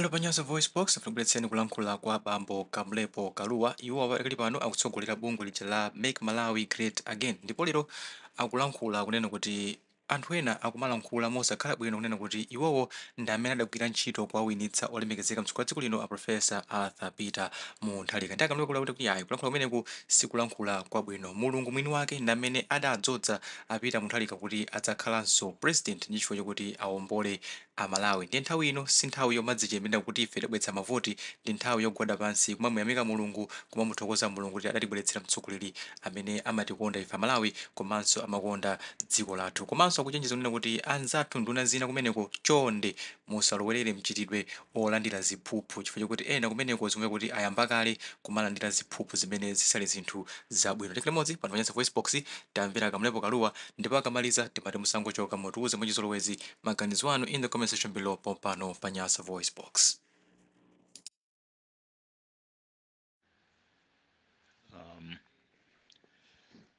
Lero pa Nyasa VoiceBox tikubweretseni kulankhula kwa bambo Kamlepo Kalua. Iwo pakali pano akutsogolera bungwe lija la Make Malawi Great Again ndipo lero akulankhula kunena kuti anthu ena akumalankhula mosakhala bwino kunena kuti iwowo ndi amene adagwira ntchito kuwawinitsa olemekezeka mtsogoleri wa dziko lino a Professor Arthur Peter Mutharika. Ndiye a Kamlepo Kalua kuti ayi, kulankhula kumeneku sikulankhula kwabwino. Mulungu mwini wake ndi amene adadzodza a Peter Mutharika kuti adzakhalanso president ndi chifukwa chokuti awombole a Malawi. Ndiye nthawi ino si nthawi yomadzichemerera kuti ife tabweretsa mavoti, ndi nthawi yogwada pansi kumamuyamika Mulungu, kumamuthokoza Mulungu kuti adatibweretsera mtsogoleri amene amatikonda ife a Malawi komanso amakonda dziko lathu. Komanso akuchenjeza kunena kuti anzathu nduna zina kumeneko chonde musalowerere mchitidwe olandira ziphuphu chifukwa chokuti ena kumeneko zikumveka kuti ayamba kale kumalandira ziphuphu zimene zisali zinthu zabwino. Tikhale limodzi pano pa Nyasa VoiceBox tamvera a Kamlepo Kalua ndipo akamaliza timati musangochoka mutiuze mwachizolowezi maganizo anu in the comment section below pompano pa Nyasa VoiceBox.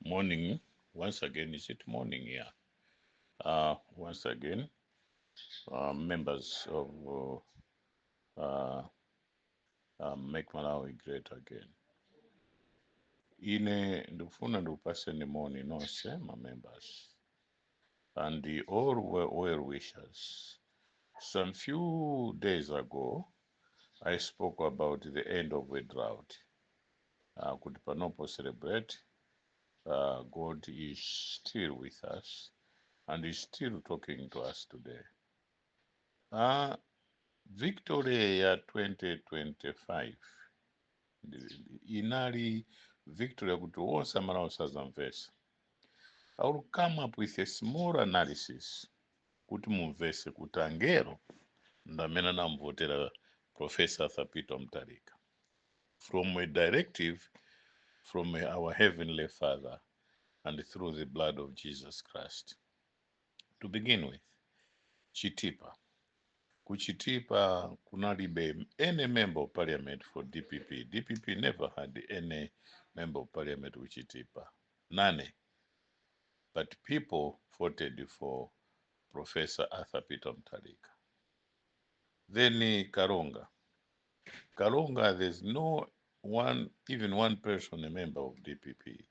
Morning once again. Is it morning? Yeah. Once again, members of Make Malawi Great Again. Ine ndikufuna ndikupaseni moni nonse ma members and the all well wishers. Some few days ago, I spoke about the end of a drought. Kuti panopo celebrate, God is still with us and is still talking to us today. Victory ya 2025 inali victory yakuti wonse Amalawi sazamvesa. I will come up with a small analysis kuti mumvese kuti angelo ndamene anamvotera Professor Arthur Peter Mutharika from a directive from our heavenly Father and through the blood of Jesus Christ. To begin with, Chitipa. Kuchitipa kunalibe any member of parliament for DPP. DPP never had any member of parliament kuchitipa. None. But people voted for Professor Arthur Peter Mutharika. Then Karonga. Karonga, there's no one, even one person, a member of DPP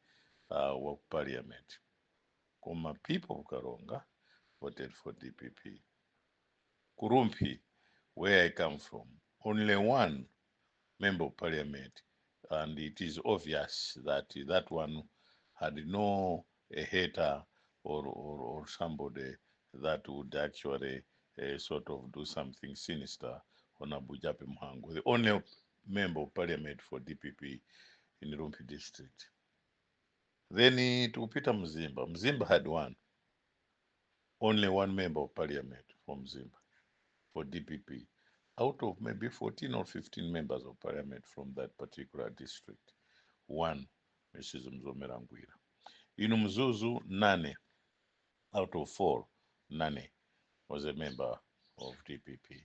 of parliament. Koma people of Karonga voted for DPP. Ku Rumphi, where I come from, only one member of parliament, and it is obvious that that one had no a hater or somebody that would actually sort of do something sinister on Abu Jape Mhango, the only member of parliament for DPP in Rumphi district. Then tikupita Mzimba. Mzimba had one, only one member of parliament from Mzimba for DPP, out of maybe 14 or 15 members of parliament from that particular district. One, Mrs. Mzomera Ngwira. In Mzuzu, none out of four, none was a member of DPP.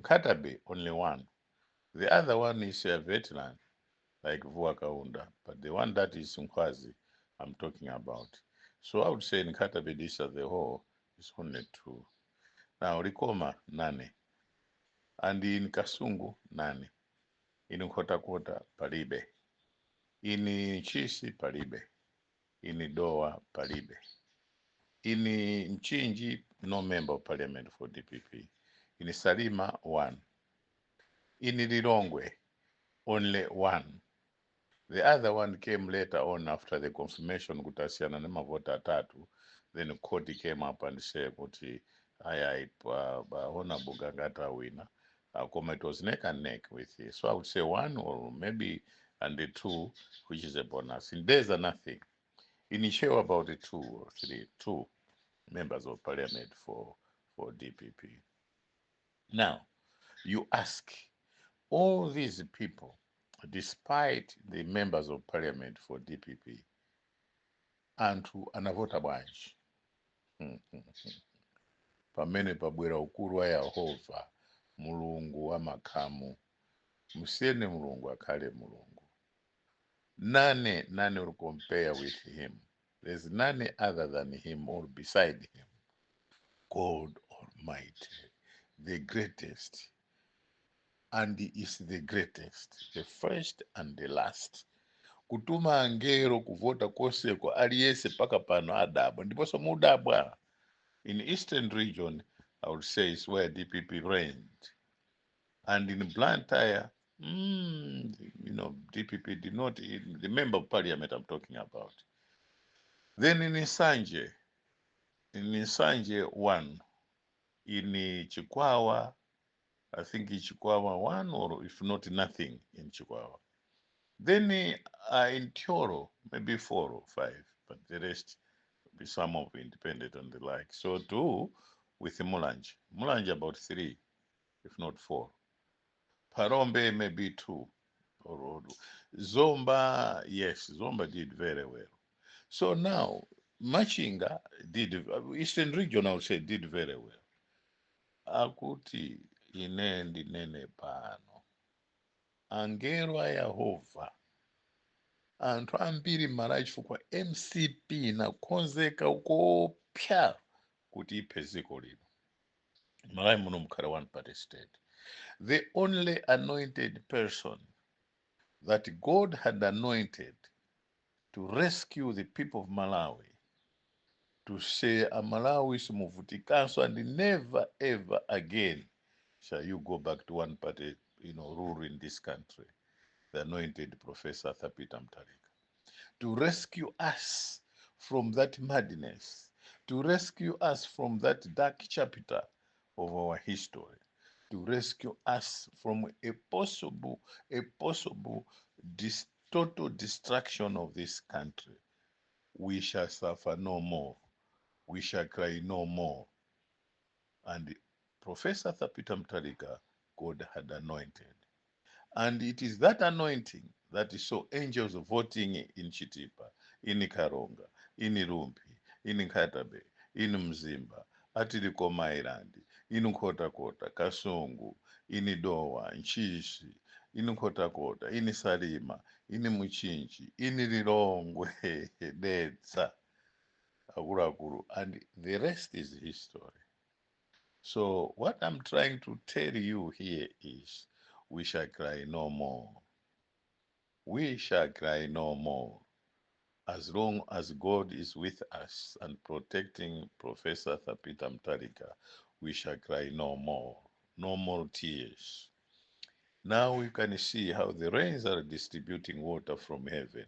Nkhata Bay, only one. The other one is a veteran, like Vua Kaunda, but the one that is Nkwazi, I'm talking about. So I would say in Nkhata Bay, this as the whole is only two. Now, Likoma, none. And in Kasungu, none. In Nkhotakota, palibe. In Ntchisi, palibe. In Dowa, palibe. In Mchinji, no member of parliament for DPP. In Salima, one. In Lilongwe, only one. The other one came later on after the confirmation kuti asiyana nemavoti atatu. Then court came up and said kuti ayi, Honorable Gangata winner. Koma it was neck and neck with it. So I would say one or maybe and the two, which is a bonus. In Dedza, nothing. In Ntcheu, about the two or three, two members of parliament for DPP. Now, you ask all these people, despite the members of parliament for DPP, anthu anavota bwanji? Pamene pabwera ukulu wa Yehova Mulungu wa makhamu, musiyeni Mulungu akhale Mulungu. None, none will compare with him. There's none other than him or beside him. God Almighty, the greatest. And is the greatest, the first and the last. Kutuma angelo kuvota koseko, aliyese paka pano adabwa, ndiponso mudabwa. In Eastern Region, I would say, is where DPP reigned. And in Blantyre, DPP did not, the member of parliament I'm talking about. Then in Nsanje one, in Chikwawa, I think in Chikwawa one, or if not nothing in Chikwawa. Then in Thyolo, maybe four or five, but the rest be some of independent and the like. So two with Mulanje. Mulanje about three, if not four. Phalombe maybe two. Or Zomba, yes, Zomba did very well. So now Machinga did, Eastern Region, I would say, did very well. Akuti ine ndinene pano, angelo a Yehova, anthu ambiri m'Malawi, chifukwa MCP inakonzeka kopya kuti iphe dziko lino, Malawi muno mukhala one party state. The only anointed person that God had anointed to rescue the people of Malawi, to say, "Amalawi, simuvutikanso, and never ever again shall you go back to one party rule in this country," the anointed Professor Arthur Peter Mutharika, to rescue us from that madness, to rescue us from that dark chapter of our history, to rescue us from a possible total destruction of this country. We shall suffer no more. We shall cry no more. And Professor Arthur Peter Mutharika, God had anointed. And it is that anointing that saw angels voting in Chitipa, in Karonga, in Rumphi, in Nkhata Bay, in Mzimba, at Likoma Island, in Nkhotakota, Kasungu, in Dowa, Ntchisi, in Nkhotakota, in Salima, in Mchinji, in Lilongwe, Dedza, akuluakulu, and the rest is history. So what I'm trying to tell you here is we shall cry no more. We shall cry no more. As long as God is with us and protecting Professor Peter Mutharika, we shall cry no more. No more tears. Now we can see how the rains are distributing water from heaven.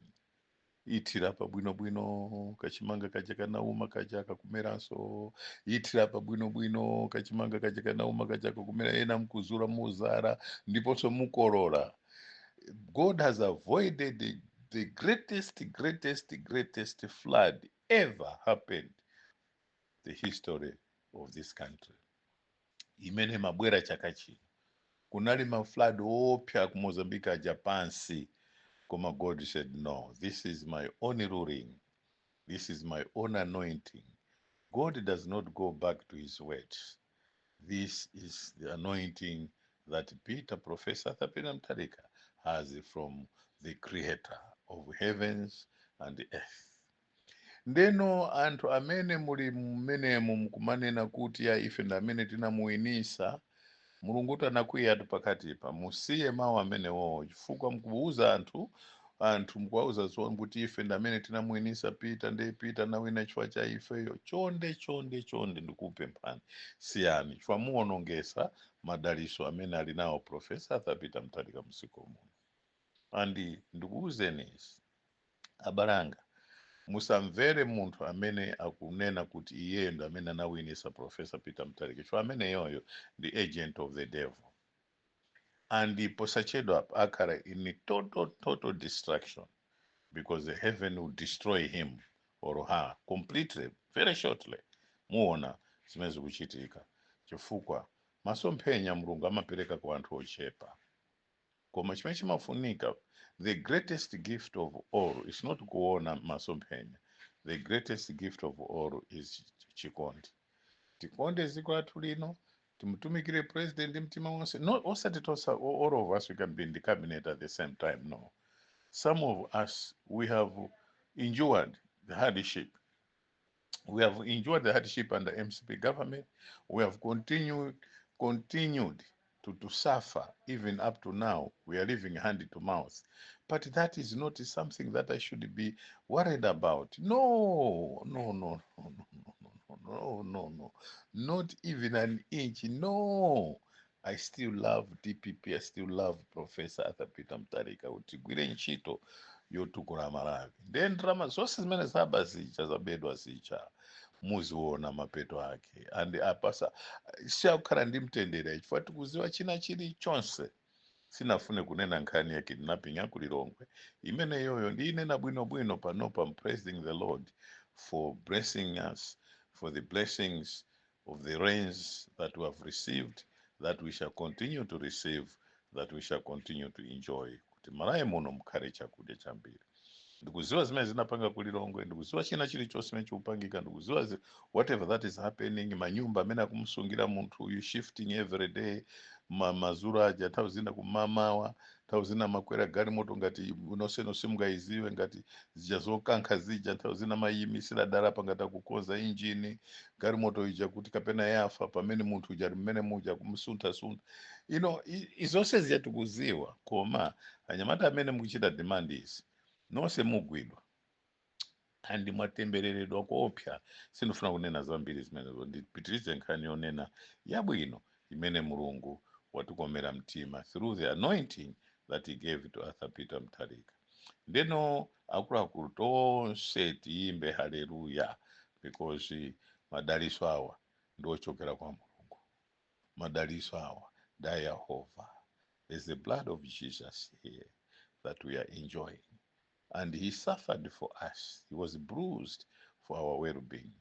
Ithira pa bwinobwino, kachimanga kaja kanauma kaja kakumeranso. Ithira pa bwinobwino, kachimanga kaja kanauma kaja kakumera. Ena mkuzula muzara ndiponso mukolola. God has avoided the greatest, greatest, greatest flood ever happened the history of this country, imene mabwera chaka chino. Kunali maflood opya ku Mozambique aja pansi, koma God said, "No, this is my own ruling. This is my own anointing." God does not go back to his words. This is the anointing that Peter, Professor Peter Mutharika, has from the creator of heavens and earth. Ndeno anthu amene muli mmenemu mukumanena kuti ya ife ndi amene tinamuwinisa, Mulungu tanakwiyatu pakatipa. Musiye mawu amenewowo, chifukwa mukuwuza anthu, anthu mukuwauza zoni kuti ife ndi amene tinamuwinisa Peter, ndiye Peter nawina chifukwa cha ifeyo. Chonde, chonde, chonde, ndikupemphani, siyani, chifukwa muwonongesa madaliso amene ali nawo Professor Arthur Peter Mutharika mdziko muno. And ndikuwuzeni izi, abalanga, musamvere munthu amene akunena kuti iyeyo ndi amene anawinisa Professor Peter Mutharika, chifukwa ameneyoyo ndi agent of the devil, and posachedwa akhala in total, total destruction, because the heaven will destroy him or her completely very shortly. Muona zimene zikuchitika, chifukwa masomphenya Mulungu amapereka kwa anthu ochepa. Koma chimene chimafunika, the greatest gift of all is not kuona masomphenya. The greatest gift of all is chikondi. Tikonde dziko lathu lino, timutumikire president ndi mtima wonse. No, osati tosa all of us we can be in the cabinet at the same time, no. Some of us, we have endured the hardship. We have endured the hardship under MCP government. We have continued To suffer. Even up to now we are living hand to mouth, but that is not something that I should be worried about. No, no, no, no, no, no, no, no, no, no, not even an inch. No, I still love DPP. I still love Professor Arthur Peter Mutharika kuti tigwire ntchito yotukula Malawi. Ndiye ndalama zonse zimene zaba zija, zabedwa zija, muziona mapeto ake. And apasa siyakukhala ndi mtendere chifukwa tikuziwa china chilichonse. Sinafune kunena nkhani ya kidnapping ya kuLilongwe imene yoyo ndiyinena bwinobwino panopa. I'm praising the Lord for blessing us, for the blessings of the rains that we have received, that we shall continue to receive, that we shall continue to enjoy, kuti Malawi muno mukhale chakudya chambiri. Ndikuziwa zimene zinapanga kuLilongwe, ndikuziwa china chilichonse chimene chikupangika, ndikuziwa whatever that is happening, manyumba amene akumusungira munthu uyu, shifting every day, mazuru aja, nthawi zina kumamawa, nthawi zina makwera galimoto ngati nonse simungayiziwe, ngati zija zokankha zija, nthawi zina mayimisira dala pangati akukonza injini galimoto ija kuti kapena yafa, pamene munthu uja ali mmene muja kumusuntha-suntha ino. Izonse zija tikuziwa, koma anyamata amene mukuchita demand izi nonse mugwidwa and mwatembereredwa koopsa. Sindifuna kunena zambiri zimenezo, ndipitirize nkhani yonena yabwino imene Mulungu watikomera mtima through the anointing that he gave to Arthur Peter Mutharika. Ndeno akuluakulu tonse tiyimbe haleluya, because madaliso awa ndiochokera kwa Mulungu, madaliso awa nda Yehova. There's the blood of Jesus here that we are enjoying, and he suffered for us. He was bruised for our well-being.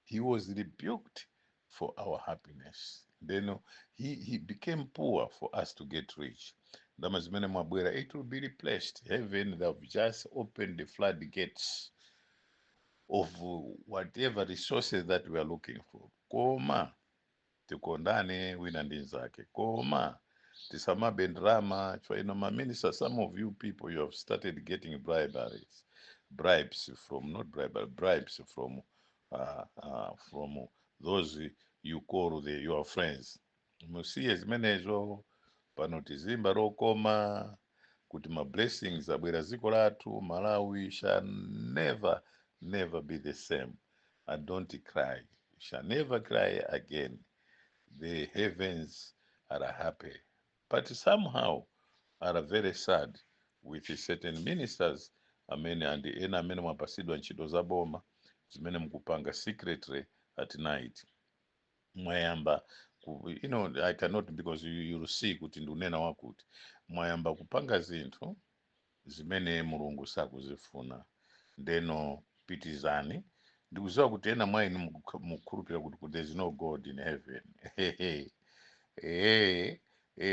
He was rebuked for our happiness. Then he became poor for us to get rich. Ndalama zimene mwabwera, it will be replaced. Heaven, they have just opened the floodgates of whatever resources that we are looking for. Koma tikondane wina ndi nzake, koma tisamabe ndalama chwa ino maminista. Some of you people, you have started getting briberies, bribes from, not bribery, bribes from those you call your friends. Musiye zimenezo. Pano tizimba lokoma kuti ma blessings abwera dziko lathu. Malawi shall never, never be the same. And don't cry, shall never cry again. The heavens are happy, but somehow are very sad with certain ministers amene and ena amene mwapasidwa ntchito za boma zimene mukupanga secretly at night. Mwayamba I cannot, because you see kuti ndikunena wakuti mwayamba kupanga zinthu zimene Mulungu sakuzifuna. Ndeno pitizani. Ndikuziwa kuti ena mwa inu mukukhulupirira kuti there is no God in heaven.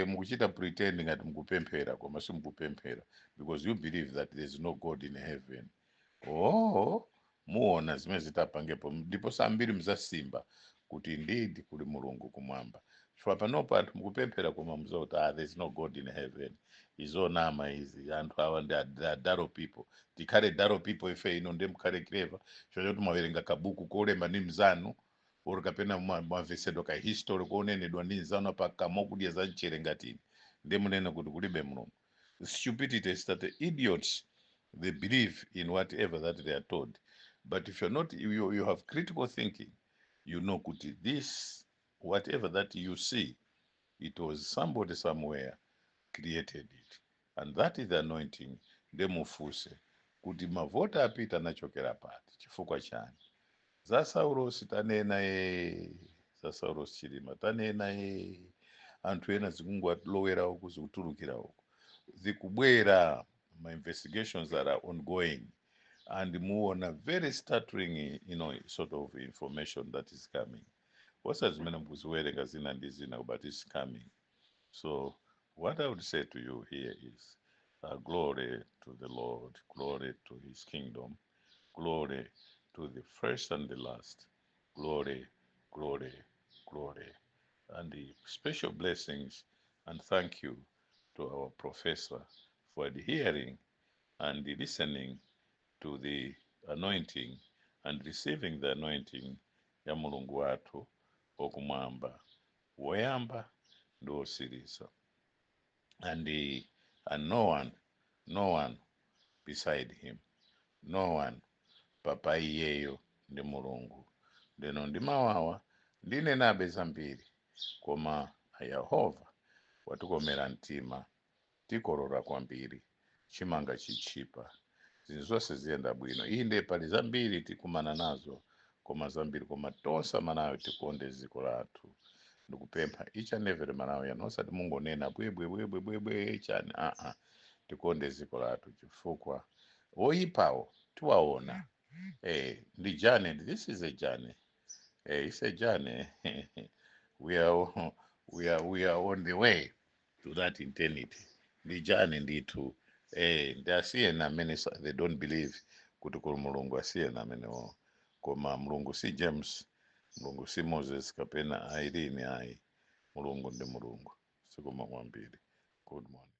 Mukuchita pretend ngati mukupemphera, koma simukupemphera, because you believe that there is no God in heaven. Oh, muona zimene zitapangepo, ndipo sambiri mzasimba kuti indeed kuli Mulungu kumwamba, chifukwa panopo anthu mukupemphera koma muziwa kuti, ah, there is no God in heaven, izonama izi, anthu awa ndi dull people, tikhale dull people ife ino ndi mukhale clever chifukwa choti mwawerenga kabuku kolemba ndi mzanu or kapena mwamvesedwa ka history konenedwa ndi mzanu pakamwa kudya za mchere ngatini, ndi munene kuti kulibe Mulungu. Stupidity is that the idiots, they believe in whatever that they are told. But if you're not, you have critical thinking, you know kuti this, whatever that you see, it was somebody somewhere created it, and that is the anointing. Ndemufuse kuti mavota apita anachokera pati, chifukwa chani? Za Saulosi tanena ye, za Saulosi Chilima tanena ye, anthu ena zikungolowera uku, zikutulukira uku, zikubwera. Ma investigations that are ongoing, and muona very startling sort of information that is coming. Wasa zimene mukuziwerenga zina ndi zina, but it's coming. So what I would say to you here is glory to the Lord, glory to his kingdom, glory to the first and the last, glory, glory, glory, and the special blessings and thank you to our professor for adhering and listening to the anointing and receiving the anointing ya Mulungu wathu wakumwamba, woyamba. Ndi wosiriza and no one, no one beside him, no one papa. Iyeyo ndi Mulungu. Ndino ndimawawa, ndinenabe zambiri, koma Yehova watikomera mtima. Tikolora kwambiri, chimanga chichipa, zinthu zonse ziyenda bwino. Inde, pali zambiri tikumana nazo, koma zambiri, koma tonse Amalawi tikonde dziko lathu. Ndikupempha each and every Malawian, osati mungonena bwebwe bwebwe bwebwe chani, aa, tikonde dziko lathu chifukwa oyipawo tiwaona. Ndi journey. This is a journey. It's a journey. We are on the way to that eternity. Ndi journey ndithu. Ndi asiyena amene they don't believe kuti kuli Mulungu, asiyena amenewo. Koma Mulungu si James, Mulungu si Moses kapena Irene, ayi. Mulungu ndi Mulungu. Zikomo kwambiri. Good morning.